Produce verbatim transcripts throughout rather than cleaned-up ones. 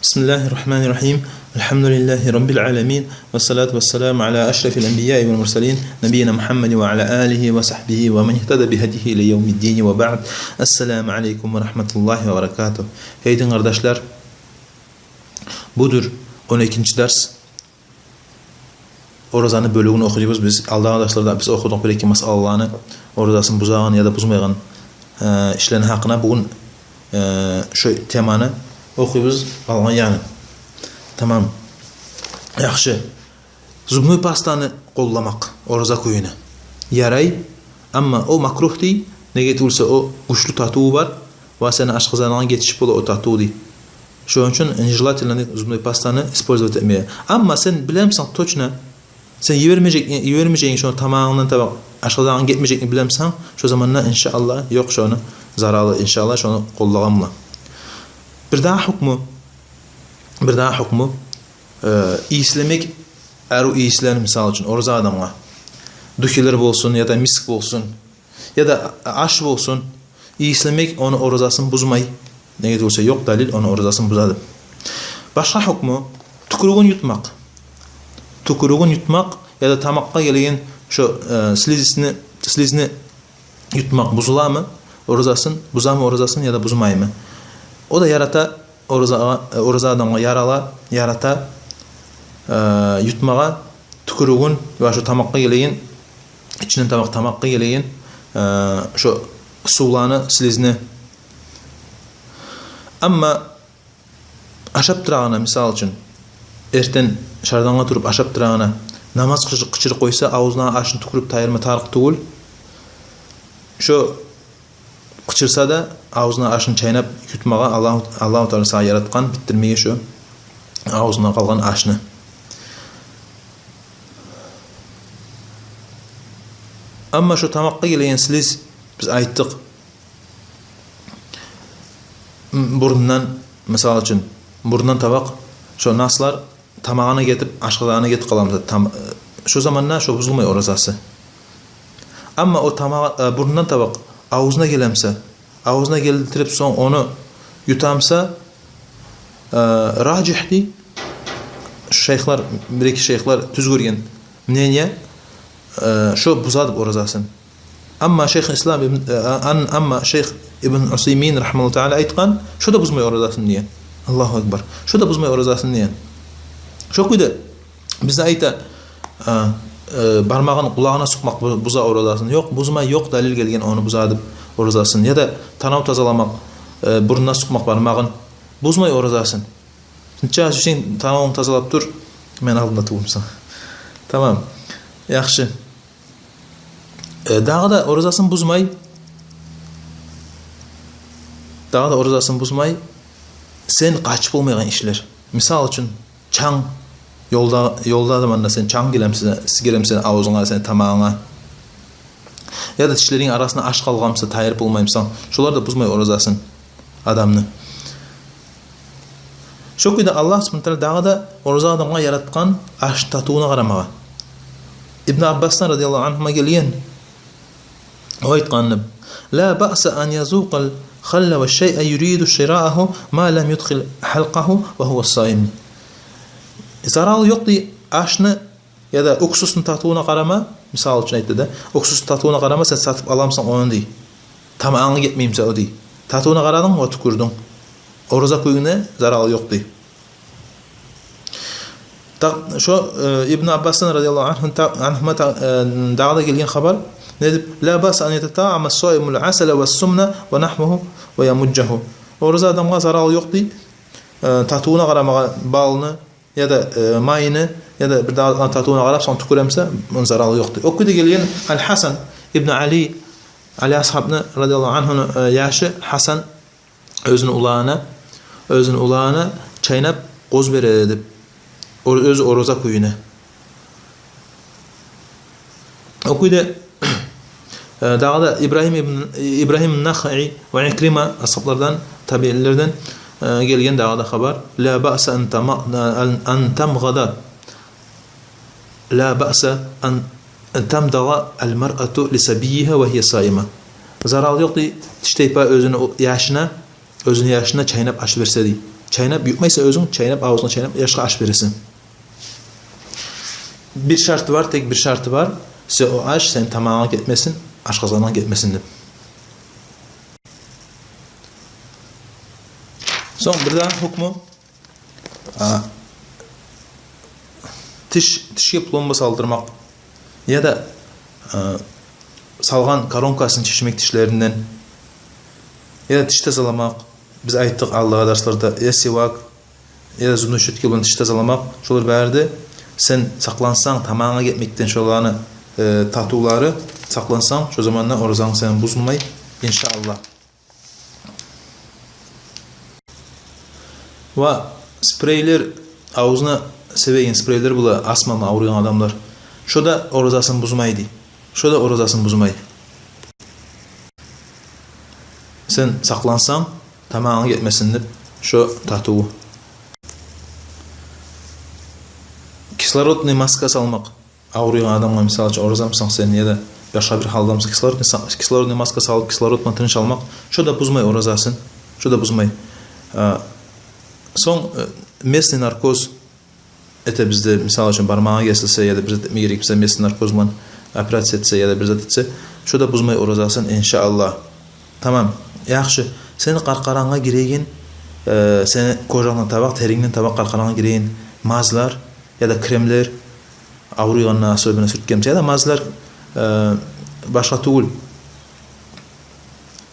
بسم الله الرحمن الرحيم. الحمد لله رب العالمين. والصلاة والسلام على أشرف الأنبياء والمرسلين نبينا محمد وعلى آله وصحبه ومن اهتدى بهديه إلى يوم الدين وبعد. السلام عليكم ورحمة الله وبركاته. Гьей дин къардашлар, будур он экинчи дарс. Оразаны бёлюгюн охуйбуз биз. Алдагъы дарсларда биз охудукъ бир-эки масъалаланы, оразасын бузагъан яда бузмайгъан, э, ишлени гьакъына. Бугюн, э, шо теманы охуйбуз къалгъан янын. Тамам. Яхшы. Зубной пастаны къолламакъ ораза кюйюне ярай, амма о макругь дей. Неге тюгюлсе, о гючлю татыву бар ва сени ашкъазанынга етишип бола о татыв дей. Шону учун нежелательно зубной пастаны использовать этмеге. Амма сен билемсен точно, сен йибермежек, йибермежегин шону тамагъынгдан таба ашкъазанынга етмежегин билемсен, шо заманда, иншааллагь, ёкъ шону заралы, иншааллагь, шону къоллагъан булан. Бирдагъы гьукму, бирдагъы гьукму, э, ийислемек, арив ийислер, мисал учун, ораза адамгъа. Духилер болсун, яда миск болсун, яда аш болсун, ийислемек ону оразасын бузмай. Неге тюгюлсе, ёкъ далил ону оразасын бузады. Башгъа гьукму, тюкюрюгюн ютмакъ. Тюкюрюгюн ютмакъ яда тамакъгъа гелеген шо, э, слизисни, слизни ютмакъ бузуламы оразасын, бузамы оразасын яда бузмаймы? О да ярата ораза, ораза адамгъа ярала, ярата, э, ютмагъа тюкюрюгюн ва шо тамакъгъа гелеген, ичинден тамакъ, тамакъгъа гелеген, э, шо сувланы, слизни. Амма ашап турагъанда, мисал учун, эртен шардангъа туруп ашап турагъанда, намаз къычы-, къычырып къойса, авзуна ашны тюкюрюп тайдырма тарыкъ тюгюл. Шо къычырса да, авзуна ашны чайнап ютмагъа, Аллагьу, Аллагьу Таала сагъа яратгъан битдирмеге шо авзунда къалгъан ашны. Амма шо тамакъгъа гелеген слизь, биз айтдыкъ, м, бурнундан, мисал учун, бурнундан таба шо наслар тамагъына гетип, ашкъазанына гетип къала буса, там-, шо заманда шо бузулмай оразасы. Амма о тамагъы, э, бурнундан таба авзуна геле буса, авзуна гелтирип, сонг ону юта буса, э, ражигь дей шайхлар, бир-эки шайхлар тюз гёрген мнение, э, шо бузады оразасын. Амма шайх Ислам ибн, э, ан-, амма шайх Ибн Усаймин, рахимагьуллагьу таала, айтгъан, шо да бузмай оразасын деген. Аллагьу акбар. Шо да бузмай оразасын деген. Шо кюйде бизде айта, а, э, бармагъын къулагъына сукъмакъ бу-, буза оразасын. Ёкъ, бузмай, ёкъ далил гелген ону бузады оразасын. Яда танав тазаламакъ, э, бурнуна сукъмакъ бармагъын бузмай оразасын. Сен чыгъа, сен танавунгну тазалап тур, мен алдымда тюгюлмюсен. Тамам. Яхшы. Э, дагъы да оразасын бузмай, дагъы да оразасын бузмай сен къачып болмайгъан ишлер. Мисал учун, чанг, ёлда, ёлда заманда сен чанг геле буса, сигире буса сени авзунга, сени тамагъынга, яда тишлеринг арасында аш къалгъан буса, тайдырып болмай бусанг, шолар да бузмай оразасын адамны. Шо кюйде Аллагь субгьанагьу ва таала дагъы да ораза адамгъа яратгъан ашны татывуна къарамагъа. Ибн Аббасдан, радияллагьу ангьума, гелген, о айтгъан: «Ла баъса ан язукъал халла ва шайъа юриду шираагьу ма лам юдхил халкъагьу ва гьува саим». Зарал ёкъ дей ашны яда уксусну татывуна къарама, мисал учун айтды да, уксусну татывуна къарама, сен сатып ала бусанг ону дей. Тамагъынга гетмей буса о дей. Татывуна къарадынг ва тюкюрдюнг. Ораза кюйюнге зарал ёкъ дей. Так, шо, э, Ибн Аббасдан, радияллагьу ангьу та-, ангьума та-, э, дагъы да гелген хабар. Не деп? «Ла баъса ан ятатаъама ссаимул асала ва ссумна ва нагьвагьу ва ямуджжагьу». Ораза адамгъа зарал ёкъ дей, э, татывуна къарамагъа балны, яда, э, майны, яда бир дагъы татывуна къарап, сонг тюкюре буса, муну заралы ёкъ дей. О кюйде гелген Ал-Гьасан ибн Али, Али асгьабны, радияллагьу ангьуну, э, яшы Гьасан оьзюню уланына, оьзюню уланына чайнап къоз бере эди деп. О-, оьзю ораза кюйюне. О кюйде, э, дагъы да Ибрагьим ибн, Ибрагьим Нахаи ва Икрима асгьаблардан, табиинлерден, э, гелген дагъы да хабар. «Ла баъса ан тама-, ан, ан тамгъада. Ла баъса ан тамдагъа ал-маръату ли сабиййигьа ва гьия саима». Зарал ёкъ дей, тиштайпа оьзюню яшына, оьзюню яшына чайнап аш берсе дей. Чайнап, ютмайсан оьзюнг, чайнап, авзунга чайнап, яшгъа аш бересен. Бир шарты бар, тек бир шарты бар. Сен о аш сени тамагъынга гетмесин, ашкъазанынга гетмесин деп. Сонг бирдагъы гьукму, а, тиш, тишге пломба салдырмакъ, яда, а, салгъан коронкасын чечмек тишлеринден, яда тиш тазаламакъ. Биз айтдыкъ алдагъы дарсларда, я сивак, я зубной щётка булан тиш тазаламакъ. Шолар бары да сен сакълансанг тамагъынга гетмекден, шоланы, э, татывлары, сакълансанг, шо заманда оразанг сени бузулмай, иншааллагь. Ва спрейлер, авзуна себеген спрейлер бола, астмаман авруйгъан адамлар. Шо да оразасын бузмай дей. Шо да оразасын бузмай. Сен сакълансанг, тамагъынга гетмесин деп шо татыву. Кислородный маска салмакъ. Авруйгъан адамгъа, мисал учун, оразамысан сен, яда башгъа бир гьалдамысан, кислородный са-, кислородный маска салып, кислород булан тыныш алмакъ, шо да бузмай оразасын. Шо да бузмай. А, сонг, э, местный наркоз эте бизде, мисал учун, бармагъы гесилсе, яда бир зат этме герек буса, местный наркоз булан операция этсе, яда бир зат этсе, шо да бузмай оразасын, иншааллагь. Тамам. Яхшы. Сени къаркъарангъа гиреген, э, сени кожангдан таба, терингден таба къаркъарангъа гиреген мазлар яда кремлер, авруйгъанда особенно сюртгенмисан, яда мазлар, э, башгъа тюгюл.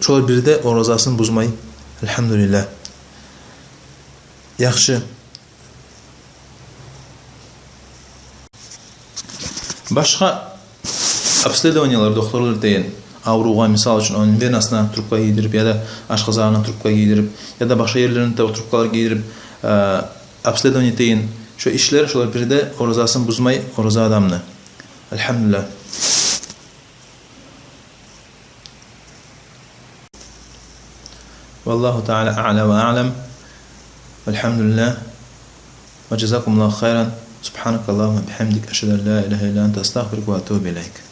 Шолар бир де оразасын бузмай. Альгьамдулиллагь. Яхшы. Башгъа обследованиялар, докторлар деген аврувгъа, мисал учун, ону венасына трубка гийдирип, яда ашкъазанына трубка гийдирип, яда башгъа ерлерине де трубкалар гийдирип, э, обследование деген шо ишлер, шолар бир де оразасын бузмай ораза адамны. Альгьамдулиллагь. والله تعالى أعلى وأعلم. والحمد لله. وجزاكم الله خيرا. سبحانك اللهم وبحمدك. أشهد أن لا إله إلا أنت. أستغفرك وأتوب إليك.